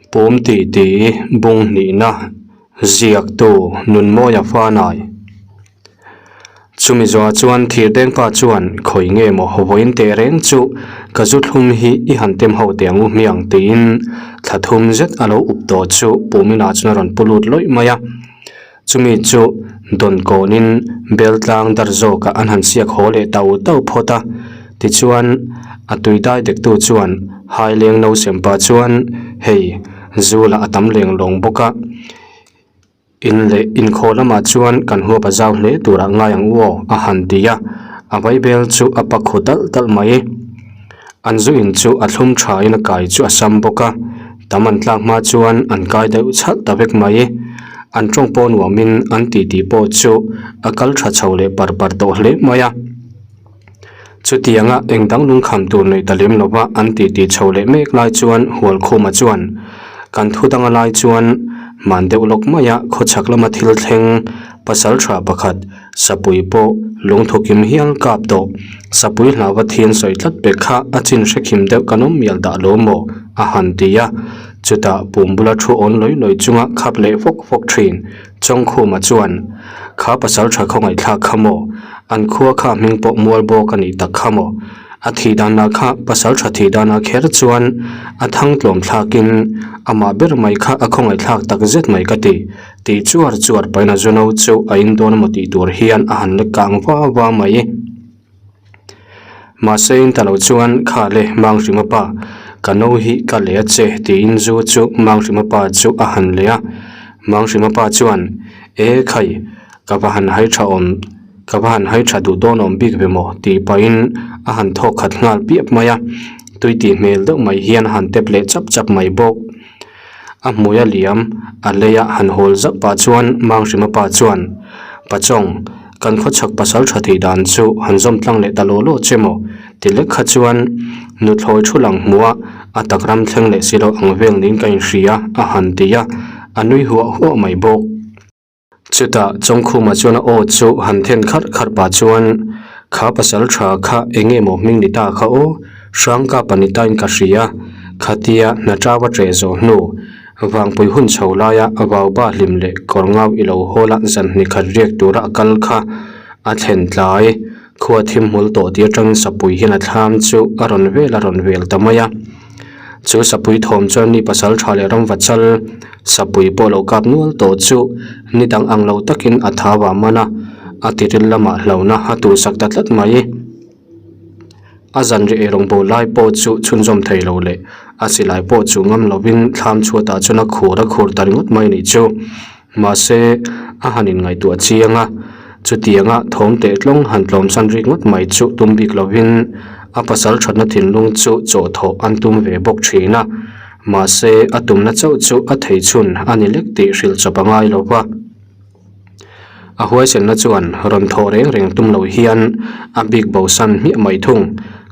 Pum titi bung hnihna ziaktu Nunmawia Fanai. Chumi zawhah chuan Thirdengpa chuan khawi nge maw vawiin teh reng chu ka zu thlum hi i han tem ho teh ang u hmiang tiin thla thum zet a lo up tawh chu Puminah chuan a rawn pu lut lawih mai a. Chumi chu dawn kawnin bel tlang dar zawkah an han siak haw leh tau tau phawt a, tichuan a tui dai dektu chuan hai leng no sem pah chuan hei zu lah a tam leng lawng bawk a, in leh inkhaw lamah chuan kan huap a zau hle turah ngai ang u aw a han ti a, a vaibel chu a pak hu talh talh mai. An zu in chu a thlum tha in a kai chu a sam bawk a, tam an tlak hma chuan an kai deuh chhalh ta vek mai. An tawng pawh nuam in an tih tih pawh chu a kal tha chho leh par par tawh hle mai a. Chutianga eng dang lungkham tur neih ta lem lova an tih tih chho leh mek lai chuan Hualkhuma chuan kan thu danga lai chuan hman deuh lawk mai a khawchhak lama thil thleng pasal tha pakhat Sapui pawh lungthukim hial kap tawh. Sapui hlauva thian sawi tlat pek kha a chin hrekhim deuh kan awm mial dah lo maw? a han ti a. Chutah pum bula thu awn lawi lawi chunga khap leh fawk fawk thin Chawngkhuma chuan, Kha pasal tha khawngaihthlak kha maw? An khua kha hming pawh mual bawk a nih tak kha maw? A thih danah kha pasal tha thih danah kher chuan a thang tlawm thlakin amah ber mai kha a khawngaihthlak tak zet mai ka ti. Tih chuar chuar paina zuno chu a in dawn emaw tih tur hian a han lek kang va va mai. Mahse in ta lo chuan kha le Manghrima pa ka no hi ka leh a che tiin zu chu Manghrima pa chu a han leh a. Manghrima pa chuan e khai ka va han hai tha awm ka va han hai tha duh dawn awm bik ve maw tih pahin a han thawk khat nghal piap mai a. Tui tih hmel deuh mai hian a han tep leh chap chap mai bawk. A hmui a liam, a lei a han hawl zauh pah chuan Manghrima pa chuan, Pachawng, kan khawchhak pasal tha thei dan chu han zawm tlang leh ta law law che maw? ti lek kha chuan nuthlawi thu lang hmuh a, a tak ram thleng leh si lo ang vel niin ka inhria a han ti a, a nui huah huah mai bawk. Chutah Chawngkhuma chuan a aw chu han then kharh kharh pah chuan, Kha pasal tha kha eng nge maw hming ni ta kha aw? Hrangkapa ni tain ka hria, khatia hna tau a ṭeh zawh hnu, vangpui hun chho laia vauba hlim leh kawr ngau i lo hawl a zan hnih khat riak tura a kal kha a thlen tlai. Khua thim hmul tawh tih atangin sapui hian a thlam chu a rawn vel a rawn vel ta mai a. Chu sapui thawm chuan mi pasal tha leh ram va chal sapui pawh lo kap nual tawh chu ni dang ang lo takin a thau ah man a, a tiril lamah hlauhna a tuhsak ta tlat mai. A zanri eirawng bo lai pawh chu chhunzawm thei lo leh a silai pawh chu ngam lovin thlam chhuatah chuan a khur a khur ta ringawt mai nih chu. Mahse, a han inngaihtuah chiang a, chutianga thawm teh tlawng han tlawmsan rik ngawt mai chu tum bik lovin a pasal thatna thinlung chu chawhthawh an tum ve bawk thin a. Mahse, a tumna chauh chu a thei chhun a ni lek tih hrilh chawp a ngai lo va. A huaisenna chuan rawn thawh reng reng tum lo hian a bik bosan hmiah mai thung.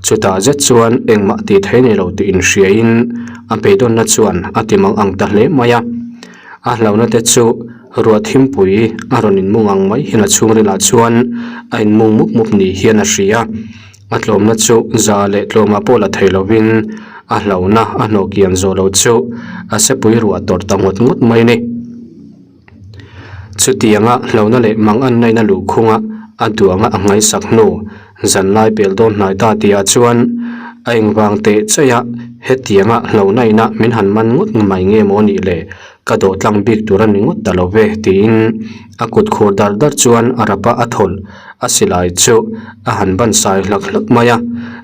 Chutah zet chuan engmah tih thei nei lo tih inhriain a beidawnna chuan a ti mang ang ta hle mai a. A hlauhna te chu ruah thimpui a rawn inmung ang mai hian a chhungrilah chuan a inmung mup mup ni hian a hria. A tlawmna chu za leh tlawmah pawh la thei lovin a hlauhna a hnawh kian zawh loh chu a sepui ruah tawrh ta ngawt ngawt mai a ni. Chutianga hlauhna leh mang an ngaihna luhkhunga a duanga a ngaihsak hnu zanlai pel dawn hnai ta tihah chuan a engvang teh chaih a, hetianga hlauhna ina min han man ngawt mai nge maw nih le, ka dawh tlang bik tur a ni ngawt ta lo ve tiin a kut khur dar dar chuan a rapa a thawlh a silai chu a han ban sai hlak hlak mai a,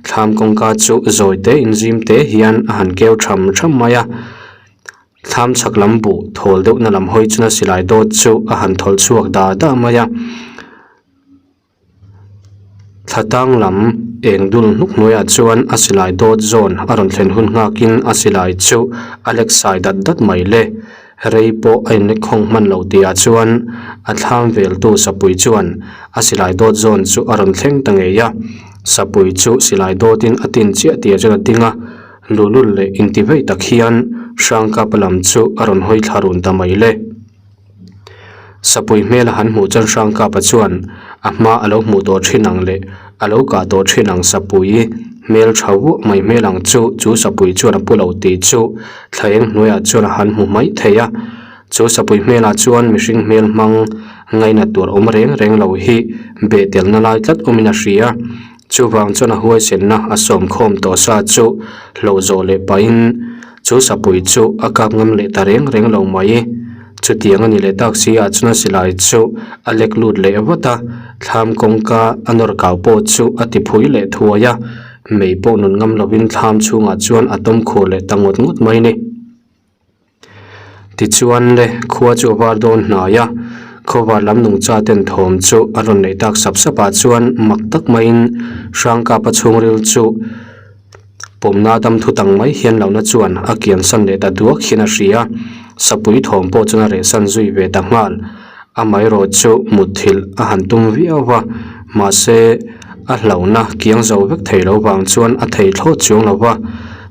thlam kawngka chu zawi te inzim te hian a han keu tham tham mai a. Thlam chhak lam buh thawl deuhna lam hawi chuna silai dawt chu a han thawl chhuak da da mai a. Thla tang lam eng dul hnuk hnuaiah chuan a silai dawt zawn a rawn thlen hun nghakin a silai chu a lek sai dat dat mai le. Rei pawh a inlek khawng hman lo tihah chuan a thlam veltu sapui chuan a silai dawt zawn chu a rawn thleng ta ngei a. Sapui chu silai dawtin a tin chiah tihah chuan a ding a. Lulul leh intivei tak hian Hrangkapa lam chu a rawn hawi thla run ta mai le. Sapui hmel a han hmuh chuan Hrangkapa chuan a hma a lo hmuh tawh thin ang leh a lo kah tawh thin ang Sapui. Hmel tha vuah mai hmel ang chu chu sapui chuan a pu lo tih chu thla eng hnuaiah chuan a han hmu hmaih thei a. Chu sapui hmelah chuan mihring hmel hmang ngaina tur awm reng reng lo hi beh telna lai tlat awmin a hria. Chuvang chuan a huaisenna a sawm khawm tawh sa chu hlauh zawh leh pahin chu sapui chu a kap ngam leh ta reng reng lo mai. Chutiang a ni leh tak si ah chuan a silai chu a lek lut leh vat a, thlam kawngka a nawr kau pawh chu a ti phui leh thuai a, mei pawh nun ngam lovin thlam chhungah chuan a tawm khur leh ta ngawt ngawt mai a ni. Tichuan le khua chu a var dawn hnai a, khawvar lam nungcha ten thawm chu a rawn neih tak sap sap ah chuan mak tak maiin Hrangkapa chhungril chu pawmna dam thu tang mai hian lohna chuan a kian san leh ta duak hian a hria, sapui thawm pawh chuan a reh san zui ve ta nghal. Amaherawh chu mutthilh a han tum viau va, mahse a hlauhna kiang zo vek thei lo vang chuan a thei thlawt chuang lo va.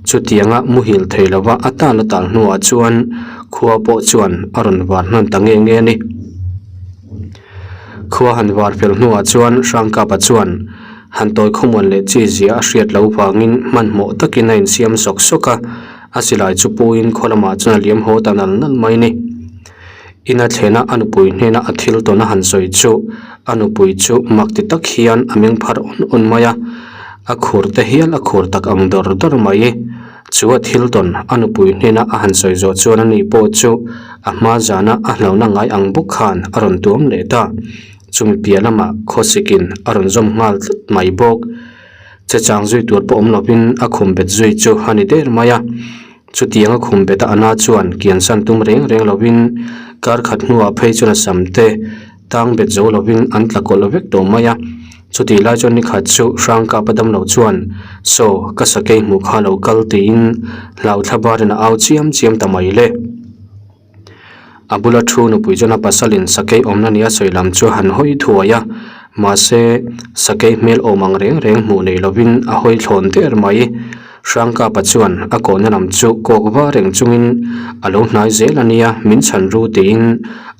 Chutianga muhil thei lova a tan a tal hnuah chuan khua pawh chuan a rawn var hnan ta nge nge a ni. Khua han var fel hnuah chuan Hrangkapa chuan han tawi khawmuan leh chi zia a hriat lo vangin hmanhmawh takin a insiam sawk sawk a, a silai chu puiin khaw lamah chuan a liam haw ta nal nal mai a ni. Ina thlena a nupui hnena a thil tawn a han sawi chu a nupui chu mak ti tak hian a meng phar awn awn mai a, a khur te hial a khur tak ang dawr dawr mai. Chu a thil tawn a nupui hnena a han sawi zawh chuan ani pawh chu a hma zana a hlauhna ngai ang bawk khan a rawn tuam leh ta. Chumi piah lamah khawsikin a rawn zawm nghal tlat mai bawk. Che chang zui tur pawh awm lovin a khum bet zui chu a ni der mai a. Chutianga khum bet a ana chuan kiansan tum reng reng lovin kar khat hnuah phei chuan a sam te tang bet zo lovin an tla kawlh vek tawh mai a. Chutih lai chuan nikhat chu Hrangkapa damlo chuan Saw, ka sakei hmuh kha lo kal tiin hlauthla barin a au chiam chiam ta mai le. A bula thu nupui chuan a pasalin sakei awmna nia sawi lam chu a han hawi thuai a, mahse sakei hmel awm ang reng reng hmuh nei lovin a hawi thlawn der mai. Hrangkapa chuan a kawhna lam chu kawk va reng chungin a lo hnai zel a nia min chhan ru tiin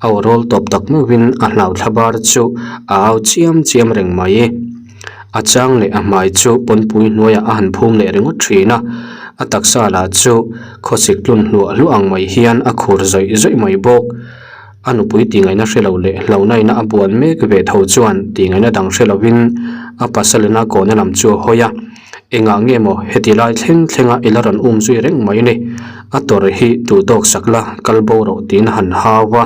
a aw rawl tawp tak meuhin a hlau thla bar chu a au chiam chiam reng mai. A chang leh a hmai chu pawnpui hnuaiah a han phum leh ringawt thin a, a taksa lah chu khawsik tlun hluah hluah ang mai hian a khur zawih zawih mai bawk. A nupui tihngaihna hre lo leh hlauhnaina a buan mek ve tho chuan tihngaihna dang hre lovin a pasalina kawhna lam chu a hawi a, Engah nge maw heti lai thleng thlenga i la rawn um zui reng mai ni? A tawrh hi duh tawk sak la, kal bo rawh tiin a han hau a.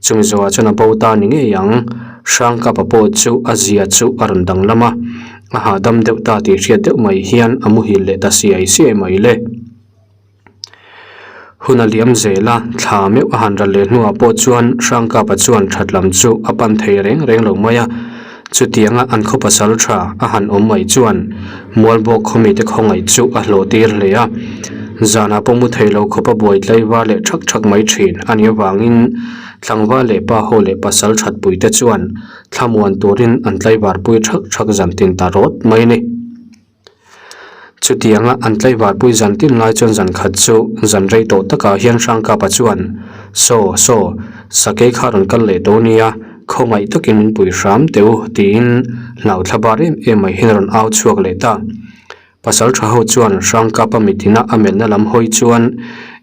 Chumi zawhah chuan a bo ta ni ngei ang. Hrangkapa pawh chu a zia chu a rawn danglam a, a hahdam deuh ta tih hriat deuh mai hian a muhil leh ta siai siai mai le. Hun a liam zel a, thla meuh a han ral leh hnuah pawh chuan Hrangkapa chuan that lam chu a pan thei reng reng lo mai a. Chutianga an khaw pasal tha a han awm mai chuan Mualbawk khawmite khawngaih chu a hlawh tir hle a. Zanah pawh mu thei lo khawpa buai tlaivar leh thak thak mai thin a nih avangin tlangval leh pa ho leh pasal thatpuite chuan thlamuan turin an tlaivar pui thak thak zan tin ta rawt mai a ni. Chutianga an tlaivar pui zan tin lai chuan zan khat chu zan rei tawh takah hian Hrangkapa chuan, Saw, saw, sakei kha rawn kal leh tawh nia, khawngaih takin min pui hram teh u, tiin hlau thla bar em em mai hian a rawn au chhuak leh ta. Pasal tha ho chuan Hrangkapa mitina a melhna lam hawi chuan,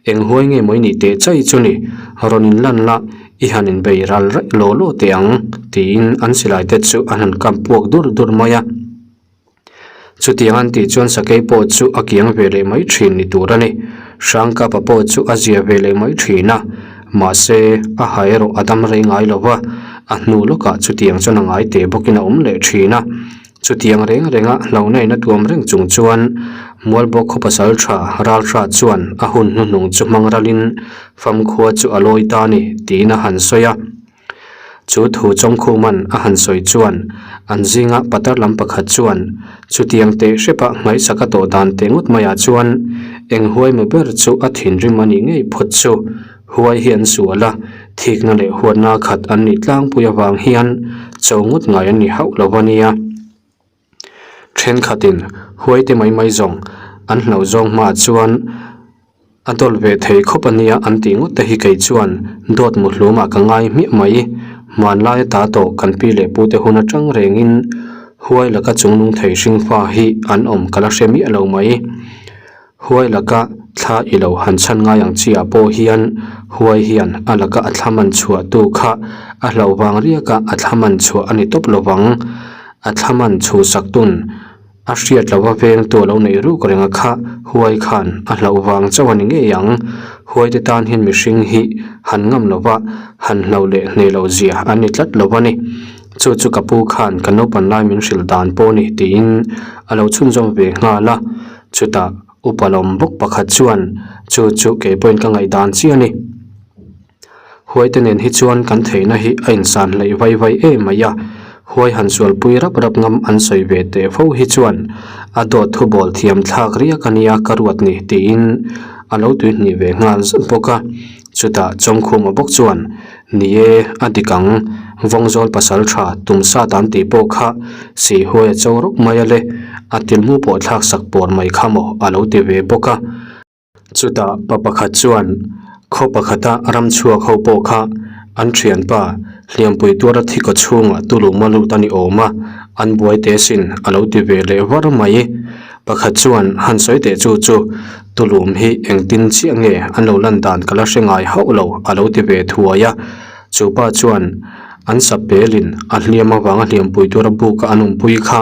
Eng huai nge maw i nih teh chai chu ni, rawn inlan la, i han inbei ral raih law law teh ang, tiin an silai te chu an han kam puak dur dur mai a. Chutiang an tih chuan sakei pawh chu a kiang ve leh mai thin ni tur a ni. Hrangkapa pawh chu a zia ve leh mai thin a, mahse a ha erawh a dam rei ngai lo va, a hnu lawkah chutiang chuan a ngai teh bawkin a awm leh thin a. Chutiang reng renga hlauhna in a tuam reng chung chuan Mualbawk khaw pasal tha Ralhra chuan a hun hnuhnung chu hmang ralin famkhua chu a lawi ta a ni tiin a han sawi a. Chu thu Chawngkhuman a han sawi chuan an zinga patar lam pakhat chuan chutiang teh hrepa hmaihsak a tawh dan teh ngawt maiah chuan eng huai maw ber chu a thinrim a nih ngei phawt chu huai hi an sual a, thikna leh huatna khat an nih tlangpui avang hian cho ngawt ngai an ni hauh lo a nia. Thenkhatin huaite mai mai zawng an hlauh zawng hmaah chuan a dawlh ve thei khawp a nia an tih ngawt te hi kei chuan dawt mu hlumah ka ngai hmiah mai. Hmanlai ata tawh kan pi leh pute hun atang rengin. Huai laka chungnung thei hringfa hi an awm ka la hre miah lo mai. Huai laka thla i lo han chhan ngai ang chi ah pawh hian huai hian a laka a thla man chhuah tu kha a hlauh vang riak a a thla man chhuah a ni tawp lo vang. A thla man chhuhsak tun a hriat lova veng tu a lo neih ruk reng a kha huai khan a hlauh vang chauh a ni ngei ang. Huai te tan hian mihring hi han ngam lova han hlauh leh hneh loh zia an ni tlat lo a ni. Chu chu ka pu khan ka naupan lai min hrilh dan pawh a ni tiin a lo chhunzawm ve nghal a. Chutah upa lawm bawk pakhat chuan chu chu kei pawhin ka ngaihdan chiah a ni. Huaite nen hi chuan kan theihna hi a insan hleih vai vai em mai a, huai han sualpui rap rap ngam an sawi ve teh fo hi chuan a dawt thu bawl thiam thlak riak a nia ka ruat ni tiin a lo tuihnih ve nghal zat bawk a. Chutah Chawngkhuma bawk chuan Ni e, a dik ang, Vawngzawl pasal tha tum sat an tih pawh kha Sihhuai a cho rawk mai a le, a tilmu pawh thlak sak pawr mai kha maw a lo ti ve bawk a. Chutah pa pakhat chuan khaw pakhata ram chhuak ho pawh kha an thianpa hliampui tuara thi kaw chhungah tuluma lut a ni awm a, an buai teh sin a lo ti ve leh var mai. Pakhat chuan han sawi teh chu chu tulum hi engtin chiah nge an lo lan dan ka la hre ngai hauh lo a lo ti ve thuai a. Chu pa chuan an sapelin a hliam avanga hliampui tura buka an awmpui kha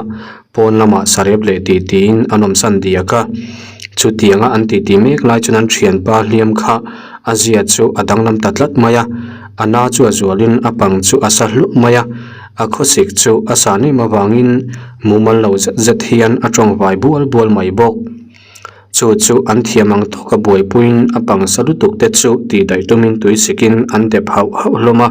Pawn lamah sarep leh tih tiin an awmsan diak a, chutianga an titi mek lai chuan an thianpa hliam kha a zia chu a danglam ta tlat mai a, a na chu a zualin a pang chu a sa hluah mai a, a khawsik chu a san em avangin mumal lo zet zet hian a tawngvai bual bual mai bawk. Chu chu an thiam ang tawka buaipuiin a pang sa lutuk te chu tihdaih tumin tui sikin an dep hauh hauh hlawm a.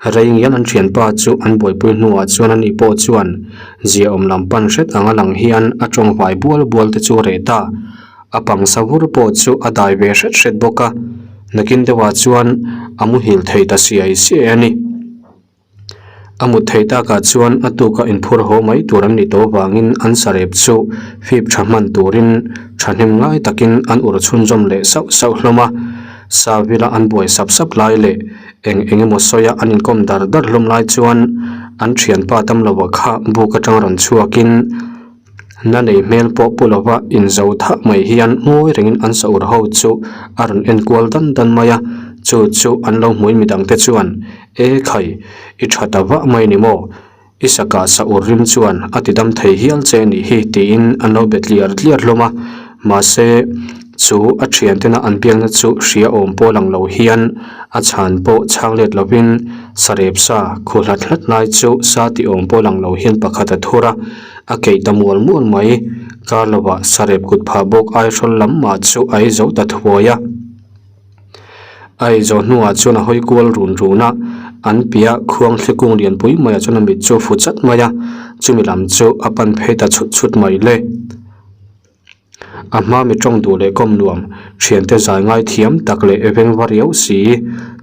Rei ngial an thianpa chu an buaipui hnuah chuan ani pawh chuan ziaawm lam pan hret anga lang hian a tawngvai bual bual te chu reh ta. A pang sa vur pawh chu a dai ve hret hret bawk a, nakin deuhah chuan a muhil thei ta siai siai a ni. A mut theih takah chuan a tuka inphur haw mai tur an nih tawh avangin an sarep chu fip tha hman turin thahnem ngai takin an ur chhunzawm leh sauh sauh hlawm a. Savila an buai sap sap lai leh eng eng emaw sawia an inkawm dar dar hlawm lai chuan an thianpa damloha kha buk atanga rawn chhuakin Na nei hmel pawh pu lova inzo thah mai hian ngawi rengin an sa ur ho chu a rawn en kual dan dan mai a, chu chu an lo hmuin midangte chuan, E khai, i tha ta vah mai ni maw? I sakah sa ur rim chuan a ti dam thei hial che nih hi tiin an lo be tliar tliar hlawm a, mahse chu a thiantena an biakna chu hria awm pawh lang lo hian a chhan pawh chhang let lovin sarep sa khu hlat hlat lai chu sa ti awm pawh lang lo hian pakhat a thur a. A keih ta mual mual mai. Kar lovah sarep kut phah bawk aihrawl lam mah chu a ei zo ta thuai a. A ei zawh hnuah chuan a hawi kual run run a, an piah khuang thlikung lianpui maiah chuan a mit chu a fu chat mai a, chumi lam chu a pan phei ta chhut chhut mai le. A hma mi tawng duh leh kawm nuam, thiante zai ngai thiam tak leh veng va riau si.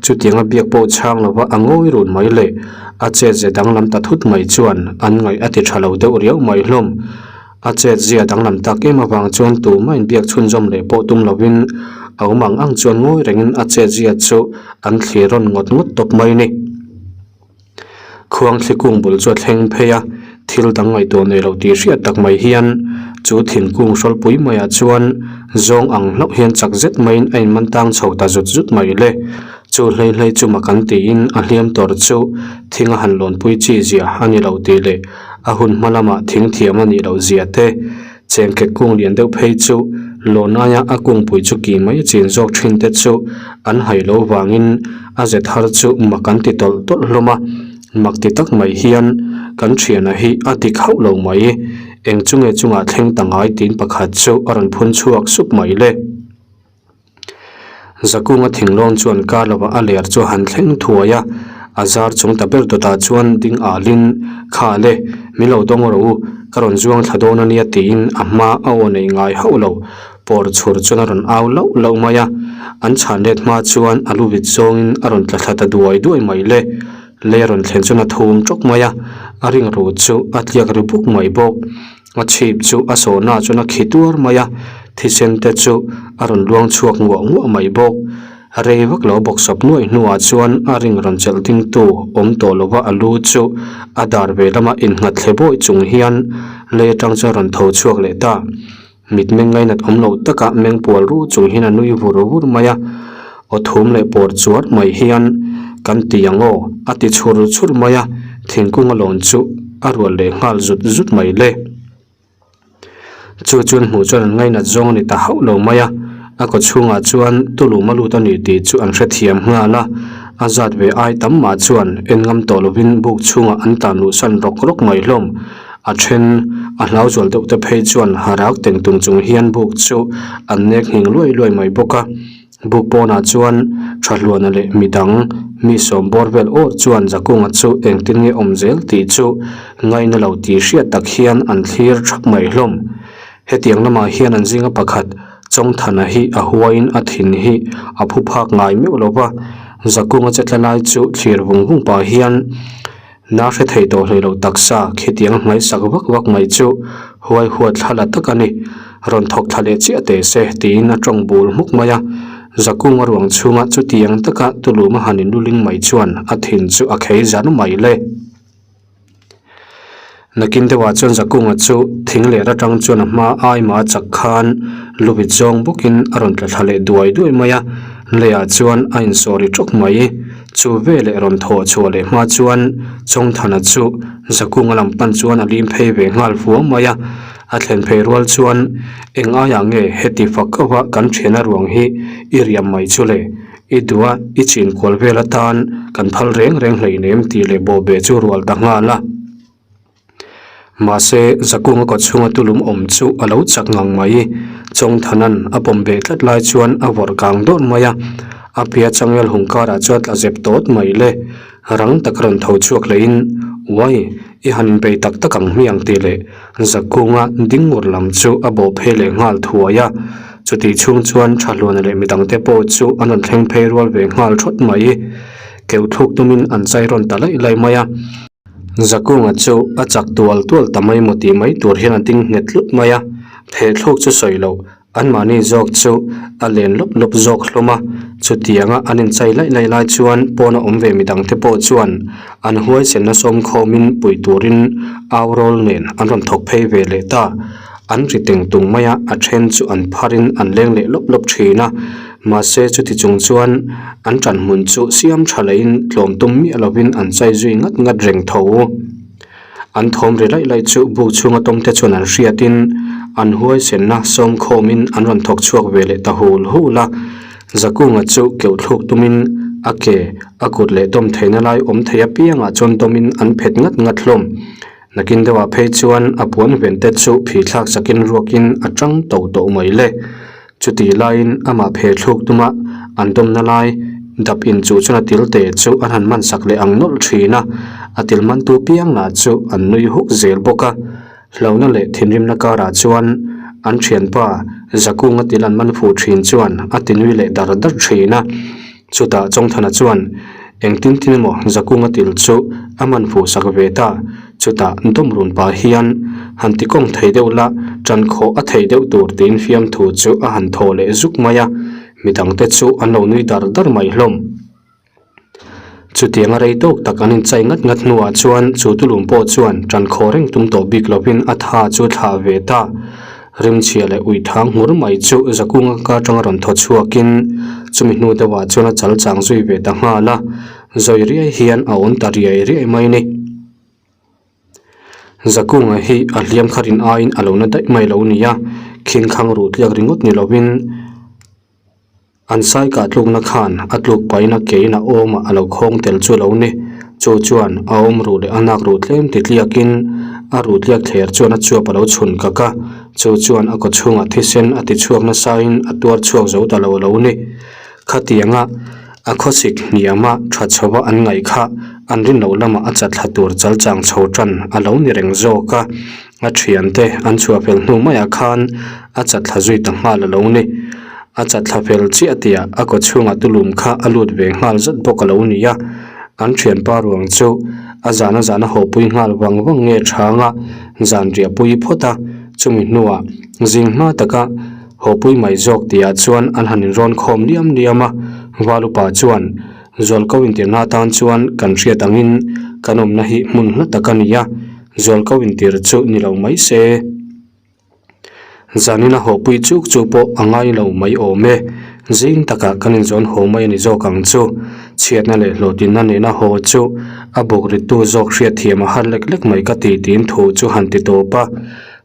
Chutianga biak pawh chhang lova a ngawi run mai leh a chet ze danglam ta thut mai chuan an ngaih a ti tha lo deuh riau mai hlawm. A chet zia danglam tak em avang chuan tumah inbiak chhunzawm leh pawh tum lovin a awm ang ang chuan ngawi rengin a chet zia chu an thlir rawn ngawt ngawt tawp mai ni. Khuang thlikung bul chu a thleng phei a, thil dang ngaihtuah nei lo tih hriat tak mai hian chu thingkung hrawlpui maiah chuan zawng ang hlauh hian chak zet maiin a inman tang chho ta zut zut mai le. Chu hlei hlei chu mak an tiin a hliam tawr chu thing a han lawnpui chi zia a ni lo tih leh a hun hma lamah thing thiam a nih loh zia te Chengkek kung lian deuh phei chu lawn aia a kungpui chu ki mai a chin zawk thin te chu an hai lo vangin a ze thar chu mak an ti tawlh tawlh hlawm a, mak ti tak mai hian kan thiana hi a dik hauh lo mai, eng chu nge chungah thleng ta ngai tiin pakhat chu a rawn phun chhuak sup mai le. Zakunga thinglawng chuan kar lovah a ler chu a han thleng thuai a, a zar chung ta ber dawtah chuan ding alin, Kha le, min lo dawng rawh u, ka rawn zuang thla dawn a nia tiin a hma a aw nei ngai hauh lo, pawr chhur chuan a rawn au lauh lauh mai a, an chhan let hma chuan a lu vit zawngin a rawn tla thla ta duai duai mai le, lei a rawn thlen chuan a thum tawk mai a, a ring ru chu a tliak ri buk mai bawk. A chhip chu a sawhna chuan a khi tuar mai a, thisen te chu a rawn luang chhuak nguah nguah mai bawk. Rei vak lo bawk sawp nuaih hnuah chuan a ring rawn chelh dingtu awm tawh lova a lu chu a dar ve lama innghat thle bawih chung hian lei atang chuan rawn tho chhuak leh ta. Mitmeng ngainat awm loh taka meng pual ru chung hian a nui vur vur mai a, aw thum leh pawr chuar mai hian kan ti ang aw a ti chhur chhur mai a, thingkung a lawn chu a rual leh nghal zut zut mai le. Chu chuan hmuh chuan an ngainat zawng a ni ta hauh lo mai a, a kaw chhungah chuan tulum a lut a ni tih chu an hrethiam nghal a, a zat ve ai tam mah chuan en ngam tawh lovin buk chhungah an tlan luhsan rawk rawk mai hlawm. A then a hlau zual deuh te phei chuan harak teng tung chung hian buk chu an nek nghing luai luai mai bawk a. Buk pawnah chuan Thahluana leh midang mi sawm bawr vel awr chuan Zakunga chu engtin nge awm zel tih chu ngaina lo tih hriat tak hian an thlir thap mai hlawm. Hetiang lamah hian an zinga pakhat Chawngthana hi a huaiin a thin hi a phu phak ngai meuh lo va, Zakunga che tla lai chu thlir vung vung pah hian Na hre thei tawh hlei lo taksa khitiang hmaisak vak vak mai chu huai huat thla la tak a ni. Rawn thawk thla leh chiah teh se tiin a tawng bul hmuk mai a. Zakunga ruang chhunga chutiang taka tuluma han inluling mai chuan a thin chu a khei zar mai le. Nakin deuhah chuan Zakunga chu thing leh atang chuan a hma aima a chak khan luvit zawng bawkin a rawn tla thla leh duai duai mai a, leiah chuan a insawri tawk mai. Chu veleh rawn thawh chhuah leh hma chuan Chawngthana chu Zakunga lam pan chuan a lim phei ve nghal fuam mai a, a thlen phei rual chuan eng aiah nge heti fak ava kan thiana ruang hi i riam mai chu le, i duh a i chin kual vel atan kan phal reng reng hleinem tih leh bawhbeh chu rual ta nghal a. Mahse, Zakunga kaw chhunga tulum awm chu a lo chak ngang mai. Chawngthana'n a pawm beh tlat lai chuan a vawrh kang dawrh mai a, a pia changel hung karah chuan tla zep tawt mai le. Rang tak rawn tho chhuak lehin, Uai, i han inbei tak tak ang hmiang tih leh Zakunga ding ngur lam chu a bawh phei leh nghal thuai a. Chutih chhung chuan Thahluana leh midangte pawh chu an rawn thleng phei rual ve nghal thawt mai. Keuh thluk tumin an chai rawn ta laih laih mai a. Zakunga chu a chak tual tual ta mai maw tih mai tur hian a ding nghet hlut mai a, phehthluk chu sawi loh, anmahni zawk chu a len lawp lawp zawk hlawm a, chutianga an inchai laih laih lai chuan pawna awm ve midang te pawh chuan an huaisenna sawm khawmin pui turin au rawl nen an rawn thawk phei ve leh ta. An ri teng tung mai a, a then chu an pharin an leng leh lawp lawp thin a, mahse chuti chung chuan an tan hmun chu siam tha lehin tlawm tum miah lovin an chai zui ngat ngat reng tho. An thawm ri laih laih chu buk chhunga tawmte chuan an hriatin an huaisenna sawm khawmin an rawn thawk chhuak ve leh ta hul hul a, Zakunga chu keuh thluk tumin a ke a kut leh dawm theihna lai awm thei apiangah chuan dawmin an phet ngat ngat hlawm. Nakin deuhah phei chuan a puan ven te chu phih thlak sakin ruakin a tang to tawh mai le. Chutih laiin amah phe thluk tuma an dawmna lai dap in chuh chuan a til te chu an han man sak leh ang nawlh thin a, a til mantu piang lah chu an nui huk zel bawk a. Hlauhna leh thinrimna karah chuan an thianpa Zakunga til an man fuh thin chuan a ti nui leh dar dar thin a. Chutah Chawngthana chuan engtin tin emaw Zakunga til chu a man fuh sak ve ta. Chutah dawmrun pah hian han ti kawng thei deuh la, ṭan khawh a thei deuh tur tiin fiamthu chu a han thaw leh zuk mai a, midangte chu an lo nui dar dar mai hlawm. Chutianga rei tawk tak an inchai ngat ngat hnuah chuan chu tulum pawh chuan ṭan khawh reng tum tawh bik lovin a tha chu thlah ve ta. Rimchhia leh uithang hmur mai chu Zakunga ka atanga rawn thaw chhuakin chumi hnu deuhah chuan a chal chang zui ve ta nghal a, zawi riai hian a awn ta riai riai mai ni. Zakunga hi a hliam kha rin aiin a lo na daih mai lo nia, khingkhang ruh tliak ringawt ni lovin, An sai kah tlukna khan a tluk pahin a kein a awmah a lo khawng tel chu a lo ni. Chu chuan a awm ruh leh a nak ruh tlem ti tliakin a ruh tliak thler chuan a chuap a lo chhun kak a. Chu chuan a kaw chhungah thisen a ti chhuak nasain a tuar chhuak zo ta lo a lo ni. Khatianga a khawsik hniama tha chhova an ngaih kha an rin loh lamah a chatthla tur chal chang chho tan a lo ni reng zawk a. A thiante an chhuah fel hnu maiah khan a chatthla zui ta nghal a lo ni. A chatthla fel chiah tihah a kaw chhungah tulum kha a lut ve nghal zat bawk a lo ni a. An thianpa ruang chu a zana zana hawpui nghal vang vang nge chhanga zan riahpui phawt a, chumi hnuah zing hma taka hawpui mai zawk tihah chuan an han inrawn khawm liam liam a. Valupa chuan, Zualko intirna atan chuan kan hriat angin kan awmna hi hmun hla tak a ni a, zualko intir chu ni lo mai se. Zanina hawpui chuk chu pawh a ngai lo mai awm e. Zing takah kan inzawn haw mai a ni zawk ang chu. Chhiatna leh hlawhtlinna nena haw chu a buk rittu zawk hriatthiam a har lek lek mai ka ti tiin thu chu han ti tawp a.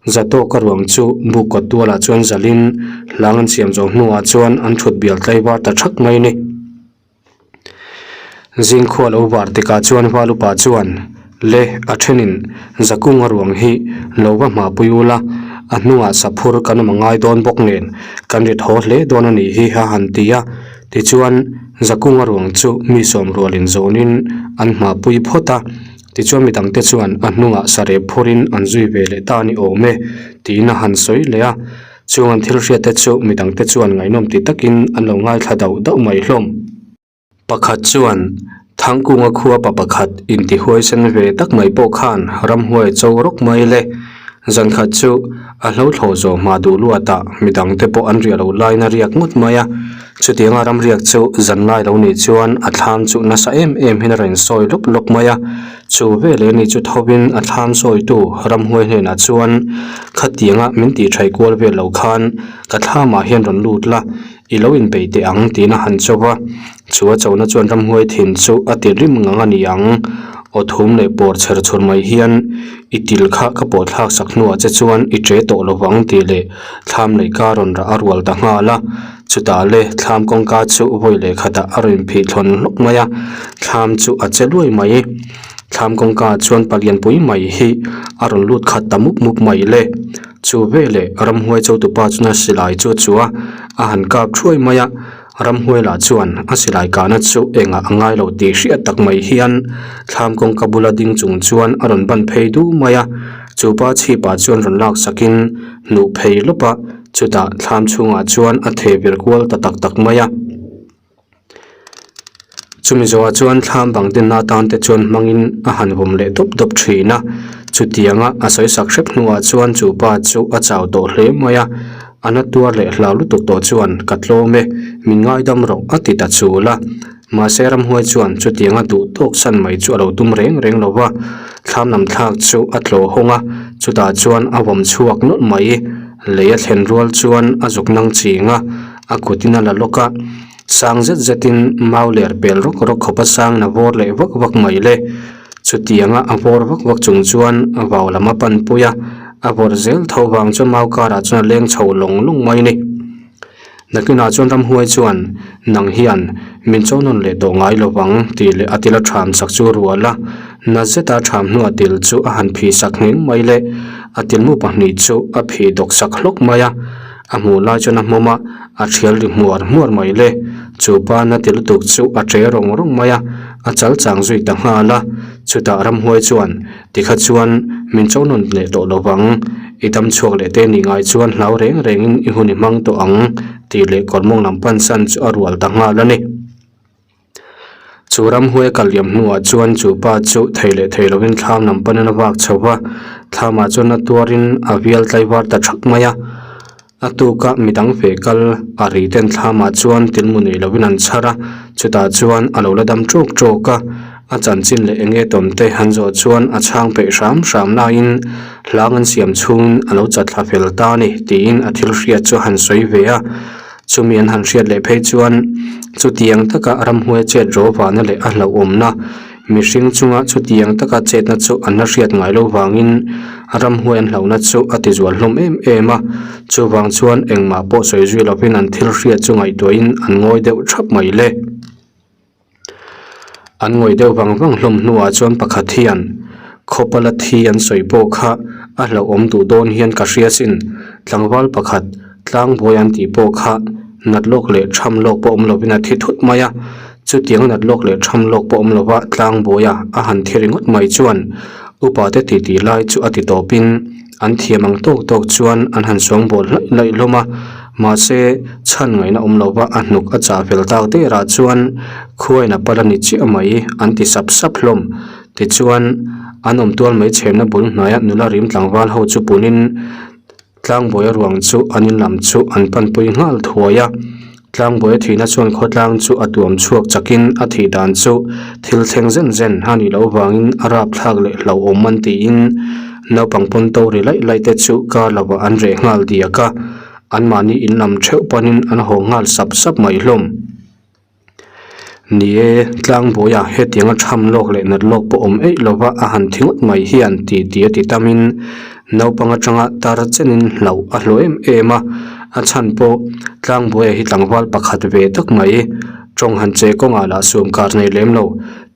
Zatawka ruang chu buk kawt tualah chuan zalin hlang an siam zawh hnuah chuan an thut bial tlaivar ta thak mai a ni. Zingkhua lo var tikah chuan Valupa chuan, Le, a thenin Zakunga ruang hi lo va hmahpui ula, a hnungah saphur kan awm a ngai dawn bawk nen kan rit haw hle dawn a nih hi a han ti a. Tichuan, Zakunga ruang chu mi sawm rualin zawnin an hmahpui phawt a. Tichuan midangte chuan a hnungah sarep phurin an zui ve leh ta a ni awm e, tiin a han sawi leh a. Chung an thil hriatte chu midangte chuan ngaihnawm ti takin an lo ngaithla dauh dauh mai hlawm. Pakhat chuan Thangkunga khua pa pakhat intihuaisen ve tak mai pawh khan ramhuai cho rawk mai le. Zankhat chu a hlo thlawh zawh hma duh luatah midangte pawh an riah loh laiin a riak ngawt mai a. Chutianga ramriak chu zanlai lo nih chuan a thlam chu nasa em em hian a rawn sawi lawp lawp mai a. Chu veleh ni chu thovin a thlam sawitu ramhuai hnenah chuan khatianga min tih thaih kual vel lo khan ka thlamah hian rawn lut la, i lo inpeih teh ang tiin a han chauh a. Chu a chona chuan ramhuai thin chu a ti rim ngang a ni ang. Aw thum leh pawr chher chhur mai hian i til kha ka pawh thlak sak hnuah che chuan i che tawh lo vang tih leh thlam leh ka rawn rah a rual ta nghal a. Chutah le thlam kawngka chu vawi leh khatah a rawn phih thlawn hlawk mai a, thlam chu a che luai mai. Thlam kawngka chuan palianpui mai hi a rawn lut khat ta mup mup mai le. Chu veleh ramhuai chotupa chuan a silai chu a chu a, a han kap thuai mai a, ramhuai lah chuan a silai kahna chu engah a ngai lo tih hriat tak mai hian thlam kawngka bula ding chung chuan a rawn ban phei du mai a, chupa chhipah chuan rawn lak sakin hnuh phei lawp a. Chutah thlam chhungah chuan a theh vir kual ta tak tak mai a. Chumi zawhah chuan thlam bang dinna atan te chuan hmangin a han vawm leh dawp dawp thin a. Chutianga a sawi sak hrep hnuah chuan chu pa chu a chau tawh hle mai a. A na tuar leh hlau lutuk tawh chuan ka tlawm e, min ngaidam rawh a ti ta chul a. Mahse ramhuai chuan chutianga duh tawk san mai chu a lo tum reng reng lo va, thlam lam thlak chu a tlawh hawng a, chutah chuan a vawm chhuak nawlh mai. Lei a thlen rual chuan a zuk nang ching a, a kutin a la lawk a, sang zet zetin mau ler pel rawk rawk khawp a sang na vawr leh vak vak mai le. Chutianga a vawr vak vak chung chuan vau lam a panpui a, a vawrh zel tho vang chuan mau karah chuan a leng chho lawng lawng mai a ni. Nakinah chuan ramhuai chuan, Nang hian min cho nawn leh tawh ngai lo vang, tih leh a til a ṭham sak chu rual a. Na zeta ṭham hnuah til chu a han phih sak ngheng mai le. A tilmu pahnih chu a phih dawk sak hlawk mai a. A hmuh lai chuan a hmawm a, a ṭhial ri hmuar hmuar mai le. Chu pa na ti lutuk chu a ṭe rawng rawng mai a, a chal chang zui ta nghal a. Chutah ramhuai chuan, Tikha chuan min cho nawn leh tawh lo vang, i dam chhuak leh te nih ngai chuan hlau reng rengin i hun i hmang tawh ang tih leh kawr mawng lam pan san chu a rual ta nghal a ni. Chu ramhuai kal liam hnuah chuan chu pa chu thei leh thei lovin thlam lam panin a vak chho va, thlamah chuan a tuarin a vial tlaivar ta thak mai a. A tuka midang ve kal a ri ten thlamah chuan tilmu nei lovin an chhar a, chutah chuan a lo la dam ṭawk ṭawk a, a chanchin leh eng nge tawn te han zawh chuan a chhang peih hram hram laiin hlang an siam chhungin a lo chat thla fel ta a ni tiin a thil hriat chu a han sawi ve a, chumi an han hriat leh phei chuan chutiang taka ramhuai chet rawvana leh a hlauhawmna Mihring chunga chutiang taka chetna chu an la hriat ngai lo vangin ramhuai an hlauhna chu a tizual hlawm em em a, chuvang chuan engmah pawh sawi zui lovin an thil hriat chu ngaihtuahin an ngawi deuh thap mai le. An ngawih deuh vang vang hlawm hnuah chuan pakhat hian khawpala thi an sawi pawh kha a hlauhawm duh dawn hian ka hria sin, tlangval pakhat tlangbuai an tih pawh kha nat lawk leh tham lawk pawh awm lovin a thi thut mai a, Chutiang nat lawk leh tham lawk pawh awm lova tlangbuaia a han thi ringawt mai chuan upa te titi lai chu a ti tawpin an thiam ang tawk tawk chuan an han suang bawl hlaih hlaih hlawm a, mahse chhan ngaihna awm lova a hnuk a chah fel tak derah chuan khuain a pal a ni chiah mai an ti sap sap hlawm. Tichuan an awm tual mai chhemna bul hnaia nula rim tlangval ho chu punin Tlangbuai ruang chu an in lam chu an panpui nghal thuai a. Tlangbuai a thihna chuan khawtlang chu a tuam chhuak chakin a thih dan chu thil thleng zen zen a nih loh avangin a rapthlak leh hlauhawm an tiin naupang pawn to ri laih laih te chu kar lovah an reh nghal diak a, anmahni in lam theuh panin an haw nghal sap sap mai hlawm. Ni e, Tlangbuaia hetianga tham lawk leh nat lawk pawh awm eih lova a han thi ngawt mai hian ti ti a ti tamin naupang atanga tar chenin hlauh a hlawh em em a, a chhan pawh Tlangbuaia hi tlangval pakhat ve tak mai tawng han che kawngah lah sum kar nei lem lo,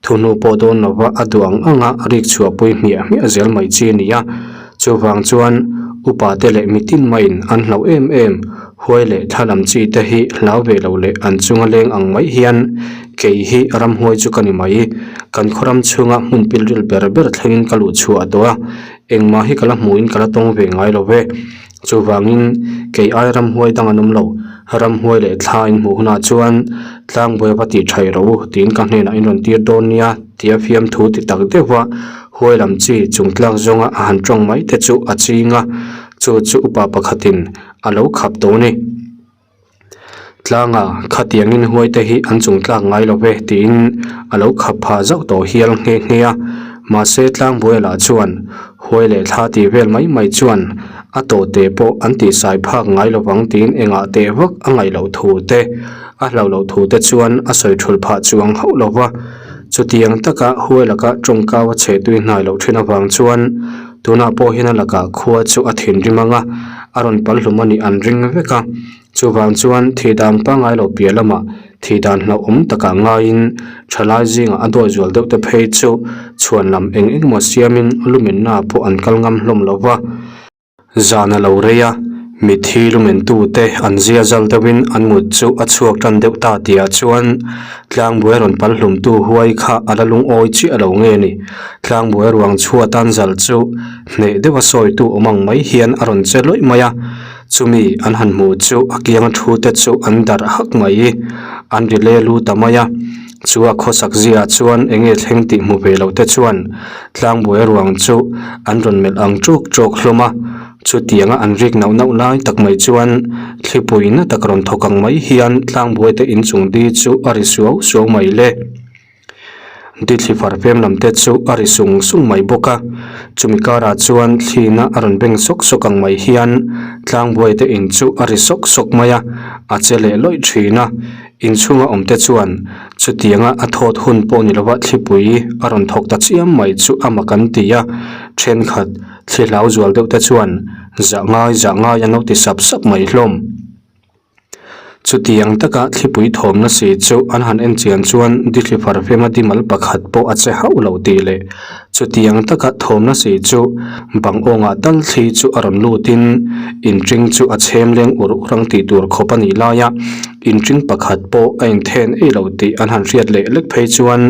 thuhnu pawh dawn lova a duh ang anga rik chhuahpui hmiah hmiah zel mai chi a ni a, chuvang chuan upa te leh mitin maiin an hlauh em em. Huai leh thla lam chi te hi hlau ve lo leh an chunga leng ang mai hian kei hi ramhuai chu ka ni mai. Kan khaw ram chhunga hmun pilril ber ber thlengin ka luh chhuah tawh a, engmah hi ka la hmuhin ka la tawng ve ngai lo ve. Chuvangin kei ai ramhuai dang an awm lo, ramhuai leh thla in hmuh hunah chuan tlangbuai va tih thaih rawh u tiin ka hnenah in rawn tir dawn nia tia fiamthu ti tak deuha huai lam chi chungtlak zawnga a han tawng mai te chu a ching a, chu chu upa pakhatin a lo khap tawh a ni. Tlanga khatiangin huai te hi an chung tlak ngai lo ve tiin a lo khap phah zauh tawh hial nghe nghe a, mahse tlangbuai lah chuan huai leh thla tih vel mai mai chuan a tawh te pawh an tihsai phak ngai lo vang tiin engah teh vak a ngaih loh thu te, a hlauh loh thu te chuan a sawi thul phah chuang hauh lo va. Chutiang taka huai laka tawngkau a chhe tui hnai loh thin avang chuan Tunah pawh hian a lakah khua chu a thinrim ang a, a rawn pal hlum a nih an ring vek a. Chuvang chuan thih dan pangngai lo piah lamah thih dan hlauhawm takah ngaiin thalai zingah a dawi zual deuh te phei chu chhuan lam eng eng emaw siamin lumenna pawh an kal ngam hlawm lo va. Zan a lo rei a, mitthi lumentute an zia zal deuhin an mut chu a chhuak tan deuh ta tihah chuan Tlangbuai rawn pal hlumtu huai kha a la lungawi chiah lo nge ni? Tlangbuai ruang chhuatan zal chu hneh deuha sawitu awm ang mai hian a rawn che lawih mai a, chumi an han hmu chu a kianga thu te chu an darh hak mai, an ri le lu ta mai a. Chu a khawsak ziaah chuan eng nge thleng tih hmu ve loh te chuan Tlangbuai ruang chu an rawn melh ang ṭawk ṭawk hlawm a. Chutianga an rik nauh nauh lai tak mai chuan thlipui na tak rawn thawk ang mai hian tlangbuai te inchung di chu a ri suau suau mai le. Di thli far fem lam te chu a ri sung sung mai bawk a, chumi karah chuan thlina a rawn beng sawk sawk ang mai hian tlangbuai te in chu a ri sawk sawk mai a, a che leh lawih thin a. Inchhunga awm te chuan chutianga a thawt hun pawh ni lova thlipui a rawn thawk ta chiam mai chu a mak an ti a, thenkhat Thli hlau zual deuh te chuan zah ngai zah ngai an lo ti sap sap mai hlawm. Chutiang taka thlipui thawmna si chu an han en chian chuan Dithli Farfema dimal pakhat pawh a che hauh lo tih leh chutiang taka thawmna si chu bang awngah tal thli chu a rawn lutin inring chu a chhem leng ur ur ang tih tur khawp a nih laia inring pakhat pawh a inthen ei lo tih an han hriat leh lek phei chuan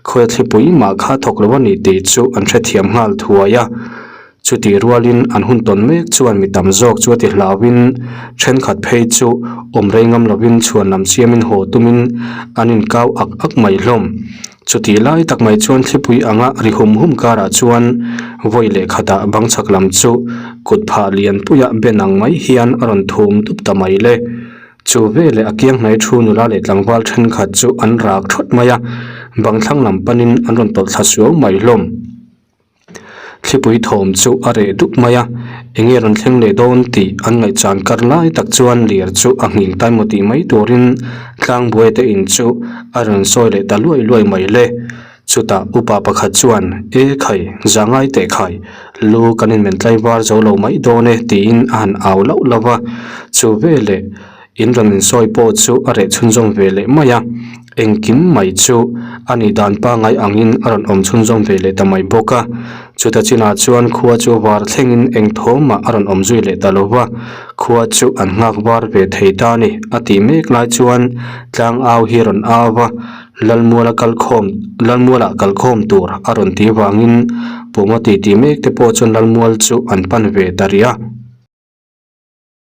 Khawi thlipui mah kha thawk lo a ni tih chu an hrethiam nghal thuai a. Chutih rualin an hun tawn mek chuan mi tam zawk chu a ti hlauhin thenkhat phei chu awm rei ngam lovin chhuan lam siamin haw tumin an inkau ak ak mai hlawm. Chutih lai tak mai chuan thlipui anga ri hum hum karah chuan vawi leh khatah bang chhak lam chu kut phah lianpuia ben ang mai hian a rawn thum dup ta mai le. Chu veleh a kiang hnai thu nula leh tlangval thenkhat chu an rak thawt mai a, bang thlang lam panin an rawn tawlh thla suau mai hlawm. Thlipui thawm chu a reh dup mai a, eng nge rawn thleng leh dawn tih an ngaihchan kar lai tak chuan lir chu a nghing tai maw tih mai turin tlangbuai te in chu a rawn sawi leh ta luai luai mai le. Chutah upa pakhat chuan, E khai, za ngai teh khai, lu kan inmen tlaivar zo lo mai dawn e tiin a han au lauh lauh a. Chu veleh in rawn insawi pawh chu a reh chhunzawm ve leh mai a, engkim mai chu a nih dan pangngai angin a rawn awm chhunzawm ve leh ta mai bawk a. Chuta chinah chuan khua chu var thlengin eng thawmah a rawn awm zui leh ta lo va, khua chu an nghak var ve thei ta a ni a tih mek lai chuan tlangau hi a rawn au va. Lalmuala kalkhawm Lalmualah kalkhawm tur a rawn tih vangin Puma titi mek te pawh chuan Lalmual chu an pan ve ta rih a.